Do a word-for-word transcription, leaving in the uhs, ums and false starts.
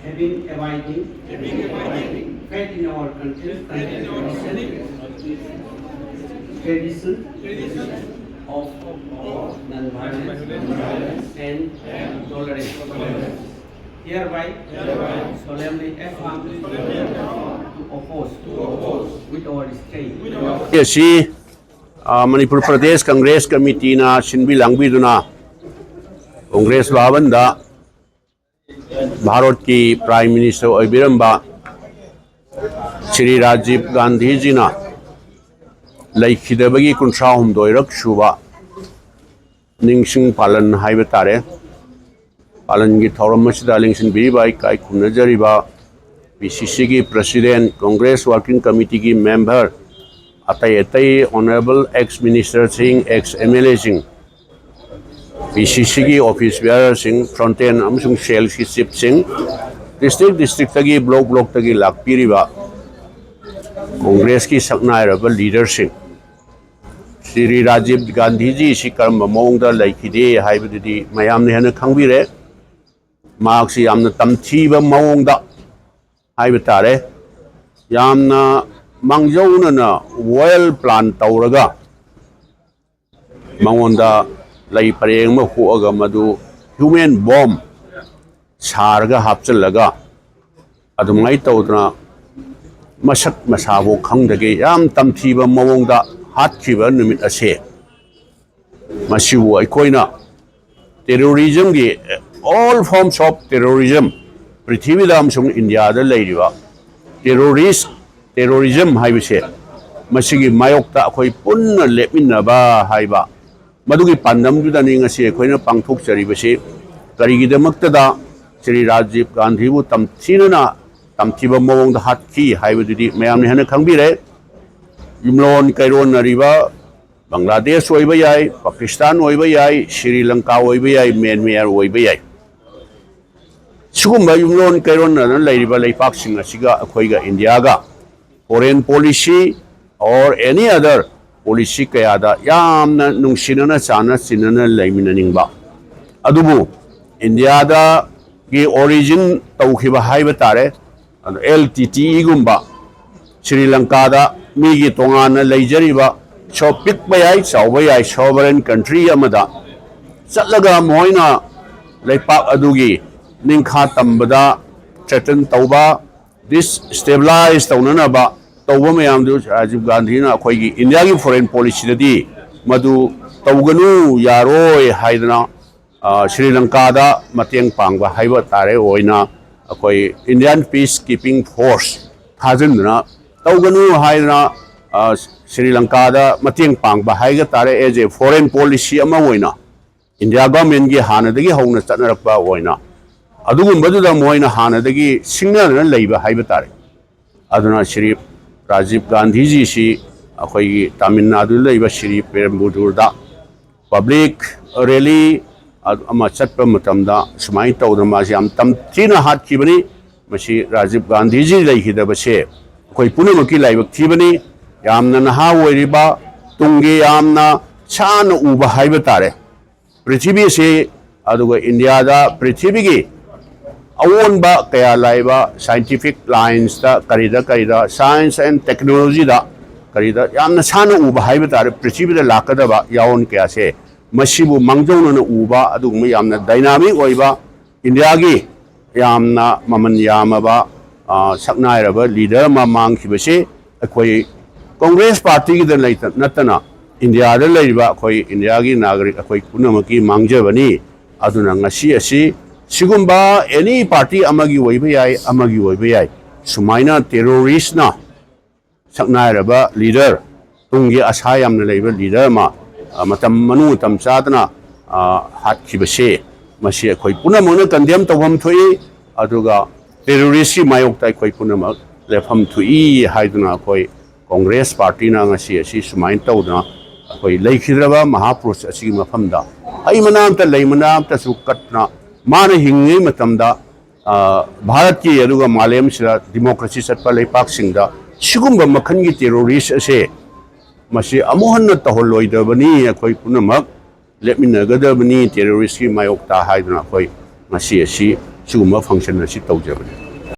Having abiding, having abiding faith in our country, faith in our country, tradition, tradition of non-violence, non-violence and tolerance. Hereby, hereby solemnly affirm, solemnly affirm to oppose, to oppose with our strength. ꯑꯁꯤ ꯑ, ꯃꯅꯤꯄꯨꯔ ꯄ꯭ꯔꯗꯦꯁ ꯀꯪꯒ꯭ꯔꯦꯁ ꯀꯃꯤꯇꯤꯅ ꯁꯤꯟꯕꯤ ꯂꯥꯡꯕꯤꯗꯨꯅ ꯀꯪꯒ꯭ꯔꯦꯁ ꯚꯕꯟꯗ ꯚꯥꯔꯠꯀꯤ prime minister ꯑꯣꯏꯕꯤꯔꯝꯕ Shri Rajiv ꯒꯥꯟꯙꯤꯖꯤꯅ ꯂꯩꯈꯤꯗꯕꯒꯤ ꯀꯨꯟꯊ꯭ꯔꯥ ꯍꯨꯝꯗꯣꯏꯔꯛ ꯁꯨꯕ ꯅꯤꯡꯁꯤꯡ ꯄꯥꯂꯟ ꯍꯥꯏꯕ ꯇꯥꯔꯦ꯫ ꯄꯥꯂꯟꯒꯤ ꯊꯧꯔꯝ ꯑꯁꯤꯗ ꯂꯦꯡꯁꯤꯟꯕꯤꯔꯤꯕ ꯏꯀꯥꯏ ꯈꯨꯝꯅꯖꯔꯤꯕ ꯄꯤ ꯁꯤ ꯁꯤꯒꯤ ꯄ꯭ꯔꯁꯤꯗꯦꯟ, ꯀꯪꯒ꯭ꯔꯦꯁ ꯋꯥꯔꯀꯤꯡ ꯀꯃꯤꯇꯤꯒꯤ ꯃꯦꯝꯕꯔ, ꯑꯇꯩ ꯑꯇꯩ ꯑꯣꯅꯔꯦꯕꯜ ꯑꯦꯛꯁ ꯃꯤꯅꯤꯁꯇꯔꯁꯤꯡ, ꯑꯦꯛꯁ ꯑꯦꯝ ꯑꯦꯜ ꯑꯦꯁꯤꯡ, ꯄꯤ ꯁꯤ ꯁꯤꯒꯤ ꯑꯣꯐꯤꯁ ꯕꯤꯌꯥꯔꯔꯁꯤꯡ, ꯐ꯭ꯔꯟꯇꯦꯟ ꯑꯃꯁꯨꯡ ꯁꯦꯜꯁꯀꯤ ꯆꯤꯞꯁꯤꯡ, ꯗꯤꯁꯇ꯭ꯔꯤꯛ ꯗꯤꯁꯇ꯭ꯔꯤꯛꯇꯒꯤ, ꯕ꯭ꯂꯣꯛ ꯕ꯭ꯂꯣꯛꯇꯒꯤ ꯂꯥꯛꯄꯤꯔꯤꯕ ꯀꯣꯡꯒ꯭ꯔꯦꯁꯀꯤ ꯁꯛꯅꯥꯏꯔꯕ ꯂꯤꯗꯔꯁꯤꯡ, ꯁ꯭ꯔꯤ ꯔꯥꯖꯤꯕ ꯒꯥꯟꯙꯤꯖꯤ ꯁꯤ ꯀꯔꯝꯕ ꯃꯑꯣꯡꯗ ꯂꯩꯈꯤꯗꯦ ꯍꯥꯏꯕꯗꯨꯗꯤ ꯃꯌꯥꯝꯅ ꯍꯦꯟꯅ ꯈꯪꯕꯤꯔꯦ꯫ ꯃꯍꯥꯛꯁꯤ ꯌꯥꯝꯅ ꯇꯝꯊꯤꯕ ꯃꯑꯣꯡꯗ ꯍꯥꯏꯕ ꯇꯥꯔꯦ, ꯌꯥꯝꯅ ꯃꯥꯡꯖꯧꯅꯅ well plan ꯇꯧꯔꯒ ꯃꯉꯣꯟꯗ ꯂꯩ ꯄꯔꯦꯡ ꯑꯃ ꯍꯨꯛꯑꯒ ꯃꯗꯨ human bomb ꯁꯥꯔꯒ ꯍꯥꯞꯆꯤꯜꯂꯒ ꯑꯗꯨꯃꯥꯏꯅ ꯇꯧꯗꯅ ꯃꯁꯛ ꯃꯁꯥꯕꯨ ꯈꯪꯗꯒꯦ ꯌꯥꯝ ꯇꯝꯊꯤꯕ ꯃꯑꯣꯡꯗ ꯍꯥꯠꯈꯤꯕ ꯅꯨꯃꯤꯠ ꯑꯁꯦ, ꯃꯁꯤꯕꯨ ꯑꯩꯈꯣꯏꯅ terrorism ꯒꯤ, all forms of terrorism, ꯄ꯭ꯔꯤꯊꯤꯕꯤꯗ ꯑꯃꯁꯨꯡ ꯏꯟꯗꯤꯌꯥꯗ ꯂꯩꯔꯤꯕ terrorist, terrorism ꯍꯥꯏꯕꯁꯦ, ꯃꯁꯤꯒꯤ ꯃꯥꯌꯣꯛꯇ ꯑꯩꯈꯣꯏ ꯄꯨꯟꯅ ꯂꯦꯞꯃꯤꯟꯅꯕ ꯍꯥꯏꯕ ꯃꯗꯨꯒꯤ ꯄꯥꯟꯗꯝꯗꯨꯗꯅꯤ ꯉꯁꯤ ꯑꯩꯈꯣꯏꯅ ꯄꯥꯡꯊꯣꯛꯆꯔꯤꯕꯁꯤ꯫ ꯀꯔꯤꯒꯤꯗꯃꯛꯇꯗ ꯁ꯭ꯔꯤ ꯔꯥꯖꯤꯕ ꯒꯥꯟꯙꯤꯕꯨ ꯇꯝꯊꯤꯅꯅ, ꯇꯝꯊꯤꯕ ꯃꯑꯣꯡꯗ ꯍꯥꯠꯈꯤ ꯍꯥꯏꯕꯗꯨꯗꯤ ꯃꯌꯥꯝꯅ ꯍꯦꯟꯅ ꯈꯪꯕꯤꯔꯦ꯫ ꯌꯨꯝꯂꯣꯟ ꯀꯩꯔꯣꯟꯅꯔꯤꯕ ꯕꯪꯒ꯭ꯂꯥꯗꯦꯁ ꯑꯣꯏꯕ ꯌꯥꯏ, ꯄꯥꯀꯤꯁꯇꯥꯟ ꯑꯣꯏꯕ ꯌꯥꯏ, ꯁ꯭ꯔꯤ ꯂꯪꯀꯥ ꯑꯣꯏꯕ ꯌꯥꯏ, ꯃ꯭ꯌꯥꯟꯃꯥꯔ ꯑꯣꯏꯕ ꯌꯥꯏ꯫ ꯁꯤꯒꯨꯝꯕ ꯌꯨꯝꯂꯣꯟ ꯀꯩꯔꯣꯟꯅꯗꯅ ꯂꯩꯔꯤꯕ ꯂꯩꯄꯥꯛꯁꯤꯡ ꯑꯁꯤꯒ ꯑꯩꯈꯣꯏꯒ ꯏꯟꯗꯤꯌꯥꯒ foreign policy or any other policy ꯀꯌꯥꯗ ꯌꯥꯝꯅ ꯅꯨꯡꯁꯤꯅꯅ ꯆꯥꯟꯅ ꯆꯤꯟꯅꯅ ꯂꯩꯃꯤꯟꯅꯅꯤꯡꯕ, ꯑꯗꯨꯕꯨ ꯏꯟꯗꯤꯌꯥꯗꯒꯤ origin ꯇꯧꯈꯤꯕ ꯍꯥꯏꯕ ꯇꯥꯔꯦ, ꯑꯗꯣ L T T E ꯒꯨꯝꯕ ꯁ꯭ꯔꯤ ꯂꯪꯀꯥꯗ ꯃꯤꯒꯤ ꯇꯣꯉꯥꯟꯅ ꯂꯩꯖꯔꯤꯕ, ꯁꯣ ꯄꯤꯛꯄ ꯌꯥꯏ, ꯆꯥꯎꯕ ꯌꯥꯏ, sovereign country ꯑꯃꯗ ꯆꯠꯂꯒ ꯃꯈꯣꯏꯅ ꯂꯩꯄꯥꯛ ꯑꯗꯨꯒꯤ ꯅꯤꯡꯈꯥ ꯇꯝꯕꯗ threaten ꯇꯧꯕ, destabilize ꯇꯧꯅꯅꯕ ꯇꯧꯕ ꯃꯌꯥꯝꯗꯨ ꯔꯥꯖꯤꯕ ꯒꯥꯟꯙꯤꯅ ꯑꯩꯈꯣꯏꯒꯤ ꯏꯟꯗꯤꯌꯥꯒꯤ foreign policy ꯗꯗꯤ ꯃꯗꯨ ꯇꯧꯒꯅꯨ, ꯌꯥꯔꯣꯏ ꯍꯥꯏꯗꯅ, ꯑ, ꯁ꯭ꯔꯤ ꯂꯪꯀꯥꯗ ꯃꯇꯦꯡ ꯄꯥꯡꯕ ꯍꯥꯏꯕ ꯇꯥꯔꯦ ꯑꯣꯏꯅ ꯑꯩꯈꯣꯏ Indian peace keeping force ꯊꯥꯖꯤꯟꯗꯅ ꯇꯧꯒꯅꯨ ꯍꯥꯏꯗꯅ, ꯑ, ꯁ꯭ꯔꯤ ꯂꯪꯀꯥꯗ ꯃꯇꯦꯡ ꯄꯥꯡꯕ ꯍꯥꯏꯕ ꯇꯥꯔꯦ, as a foreign policy ꯑꯃ ꯑꯣꯏꯅ ꯏꯟꯗꯤꯌꯥ government ꯀꯤ ꯍꯥꯟꯅꯗꯒꯤ ꯍꯧꯅ ꯆꯠꯅꯔꯛꯄ ꯑꯣꯏꯅ ꯑꯗꯨꯒꯨꯝꯕꯗꯨꯗ ꯃꯣꯏꯅ ꯍꯥꯟꯅꯗꯒꯤ ꯁꯤꯡꯅꯗꯅ ꯂꯩꯕ ꯍꯥꯏꯕ ꯇꯥꯔꯦ꯫ ꯑꯗꯨꯅ ꯁ꯭ꯔꯤ ꯔꯥꯖꯤꯕ ꯒꯥꯟꯙꯤꯖꯤꯁꯤ ꯑꯩꯈꯣꯏꯒꯤ ꯇꯥꯃꯤꯜ ꯅꯥꯗꯨꯗ ꯂꯩꯕ ꯁ꯭ꯔꯤ ꯄꯦꯔꯝꯕꯨꯗꯨꯔꯗ public rally ꯑꯃ ꯆꯠꯄ ꯃꯇꯝꯗ ꯁꯨꯃꯥꯏꯅ ꯇꯧꯗꯅ ꯃꯥꯁꯤ ꯌꯥꯝ ꯇꯝꯊꯤꯅ ꯍꯥꯠꯈꯤꯕꯅꯤ꯫ ꯃꯁꯤ ꯔꯥꯖꯤꯕ ꯒꯥꯟꯙꯤꯖꯤ ꯂꯩꯈꯤꯗꯕꯁꯦ ꯑꯩꯈꯣꯏ ꯄꯨꯝꯅꯃꯛꯀꯤ ꯂꯥꯏꯕꯛ ꯊꯤꯕꯅꯤ꯫ ꯌꯥꯝꯅ ꯅꯍꯥ ꯑꯣꯏꯔꯤꯕ, ꯇꯨꯡꯒꯤ ꯌꯥꯝꯅ ꯁꯥꯟꯅ ꯎꯕ ꯍꯥꯏꯕ ꯇꯥꯔꯦ, ꯄ꯭ꯔꯤꯊꯤꯕꯤꯁꯤ, ꯑꯗꯨꯒ ꯏꯟꯗꯤꯌꯥꯗ ꯄ꯭ꯔꯤꯊꯤꯕꯤꯒꯤ ꯑꯑꯣꯟꯕ ꯀꯌꯥ ꯂꯥꯛꯏꯕ scientific lines ꯇ, ꯀꯔꯤꯗ ꯀꯔꯤꯗ, science and technology ꯗ ꯀꯔꯤꯗ ꯌꯥꯝꯅ ꯁꯥꯟꯅ ꯎꯕ ꯍꯥꯏꯕ ꯇꯥꯔꯦ꯫ ꯄ꯭ꯔꯤꯊꯤꯕꯤꯗ ꯂꯥꯛꯀꯗꯕ ꯌꯥꯑꯣꯟ ꯀꯌꯥꯁꯦ ꯃꯁꯤꯕꯨ ꯃꯥꯡꯖꯧꯅꯅ ꯎꯕ, ꯑꯗꯨꯒꯨꯝꯕ ꯌꯥꯝꯅ dynamic ꯑꯣꯏꯕ, ꯏꯟꯗꯤꯌꯥꯒꯤ ꯌꯥꯝꯅ ꯃꯃꯜ ꯌꯥꯝꯃꯕ, ꯑ, ꯁꯛꯅꯥꯏꯔꯕ leader ꯑꯃ ꯃꯥꯡꯈꯤꯕꯁꯤ ꯑꯩꯈꯣꯏ ꯀꯣꯡꯒ꯭ꯔꯦꯁ ꯄꯥꯔꯇꯤꯒꯤꯗ ꯂꯩꯇ-, ꯅꯠꯇꯅ ꯏꯟꯗꯤꯌꯥꯗ ꯂꯩꯔꯤꯕ ꯑꯩꯈꯣꯏ ꯏꯟꯗꯤꯌꯥꯒꯤ ꯅꯥꯒꯔꯤꯛ ꯑꯩꯈꯣꯏ ꯄꯨꯝꯅꯃꯛꯀꯤ ꯃꯥꯡꯖꯕꯅꯤ꯫ ꯑꯗꯨꯅ ꯉꯁꯤ ꯑꯁꯤ ꯁꯤꯒꯨꯝꯕ any party ꯑꯃꯒꯤ ꯑꯣꯏꯕ ꯌꯥꯏ, ꯑꯃꯒꯤ ꯑꯣꯏꯕ ꯌꯥꯏ, ꯁꯨꯃꯥꯏꯅ terrorist ꯅ ꯁꯛꯅꯥꯏꯔꯕ leader, ꯇꯨꯡꯒꯤ ꯑꯁꯥ ꯌꯥꯝꯅ ꯂꯩꯕ leader ꯑꯃ, ꯑ, ꯃꯇꯝ, ꯃꯅꯨꯡ ꯃꯇꯝ ꯆꯥꯗꯅ, ꯑ, ꯍꯥꯠꯈꯤꯕꯁꯦ, ꯃꯁꯤ ꯑꯩꯈꯣꯏ ꯄꯨꯝꯅꯃꯛꯅ condemn ꯇꯧꯐꯝ ꯊꯣꯛꯏ꯫ ꯑꯗꯨꯒ terrorist ꯀꯤ ꯃꯥꯌꯣꯛꯇ ꯑꯩꯈꯣꯏ ꯄꯨꯝꯅꯃꯛ ꯂꯦꯞꯐꯝ ꯊꯣꯛꯏ ꯍꯥꯏꯗꯨꯅ ꯑꯩꯈꯣꯏ ꯀꯣꯡꯒ꯭ꯔꯦꯁ ꯄꯥꯔꯇꯤꯅ ꯉꯁꯤ ꯑꯁꯤ ꯁꯨꯃꯥꯏꯅ ꯇꯧꯗꯅ ꯑꯩꯈꯣꯏ ꯂꯩꯈꯤꯗ꯭ꯔꯕ ꯃꯍꯥꯄꯨꯔꯨꯁ ꯑꯁꯤꯒꯤ ꯃꯐꯝꯗ ꯍꯩ ꯃꯅꯥ ꯑꯝꯇ ꯂꯩ ꯃꯅꯥ ꯑꯝꯇꯁꯨ ꯀꯠꯇꯅ ꯃꯥꯅ ꯍꯤꯡꯉꯤꯉꯩ ꯃꯇꯝꯗ, ꯑ, ꯚꯥꯔꯠꯀꯤ ꯑꯗꯨꯒ ꯃꯥꯂꯦꯝꯁꯤꯗ democracy ꯆꯠꯄ ꯂꯩꯄꯥꯛꯁꯤꯡꯗ ꯁꯤꯒꯨꯝꯕ ꯃꯈꯜꯒꯤ terrorist ꯑꯁꯦ ꯃꯁꯤ ꯑꯃꯨꯛ ꯍꯟꯅ ꯇꯧꯍꯜꯂꯣꯏꯗꯕꯅꯤ꯫ ꯑꯩꯈꯣꯏ ꯄꯨꯝꯅꯃꯛ ꯂꯦꯞꯃꯤꯟꯅꯒꯗꯕꯅꯤ terrorist ꯀꯤ ꯃꯥꯌꯣꯛꯇ ꯍꯥꯏꯗꯨꯅ ꯑꯩꯈꯣꯏ ꯉꯁꯤ ꯑꯁꯤ ꯁꯤꯒꯨꯝꯕ function ꯑꯁꯤ ꯇꯧꯖꯕꯅꯤ꯫